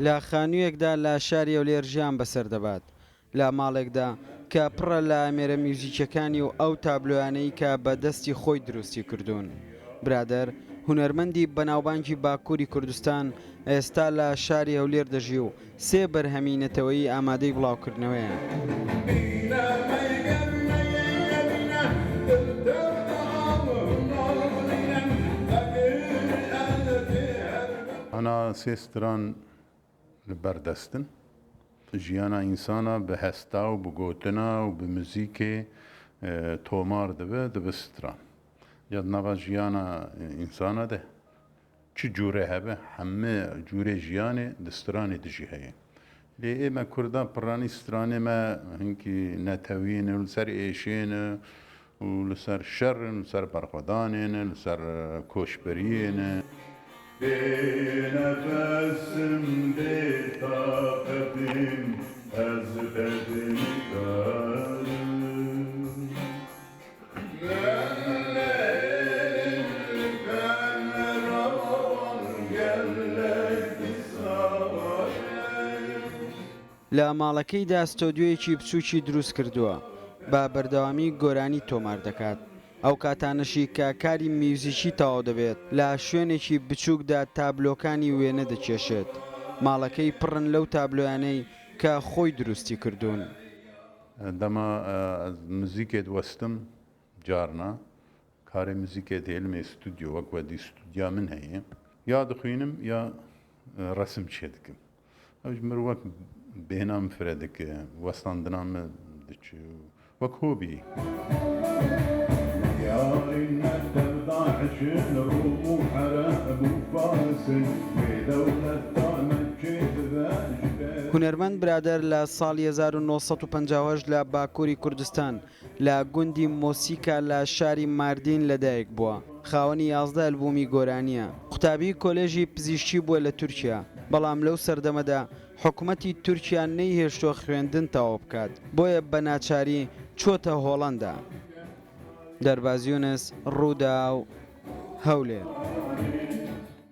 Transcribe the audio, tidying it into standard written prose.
لە خانوویەکدا لە شاری هەولێر ژیان بەسەر دەبات، لە ماڵێکدا کە پڕە لە ئامێرە میوزیکیەکانی و ئەو تابلۆیانەی کە بە دەستی خۆی دروستی کردوون. برادەر، هونەرمەندی بەناوبانگی باکووری کوردستان، ئێستا لە شاری هەولێر دەژی و سێ بەرهەمی نەتەوەیی ئامادەی بڵاوکردنەوەیە. ئەنا سێ ستران li ber dest in. Jiyana însana bi hesta û bi gotina û bi muzîkê tomar dibe, dibe stran. Ya di nava jiyana însana de çi cûre hebe heme cûrê jiyanê di stranê de jî heye. Lê ê me kurda piranî stranê me hinkî netewî ne û li ser êşê ne û li ser şer in, li ser berxwedanê ne, li ser koçberiyê ne. Bê nefesim, bê taqetim, ez te nikarim. لە ماڵەکەیدا ستۆدیۆیەکی بچووکی دروست کردووە، بە بەردەوامی گۆرانی تۆمار دەکات، ئەو کاتانەشی کە کاری میوزیکی تەواو دەبێت لە شوێنێکی بچووکدا تابلۆکانی وێنە دەکێشێت، ماڵەکەی پڕن لەو تابلۆیانەی کە خۆی دروستی کردوون. دەما ez muzîkê diwestim carna karê muzîkê dihêlim ê stûdyo wek wedî stûdya min heye ya dixwînim ya resim çêdikim. Ew ji min wek bêhna min fire dike, westandina min diçe wek hobî. هونەرمەند برادەر لە ساڵی 1958 لە باکووری کوردستان لە گوندی مۆسیکا لە شاری ماردین لەدایک بووە، خاوەنی 11 ئەلبوومی گۆرانییە، قوتابی کۆلێژی پزیشکی بووە لە تورکیا، بەڵام لەو سەردەمەدا حکومەتی تورکیا نەیهێشتووە خوێندن تەواو بکات، بۆیە بە ناچاری چووەتە هۆڵەندا. دەرباز یونس، رووداو، هەولێر.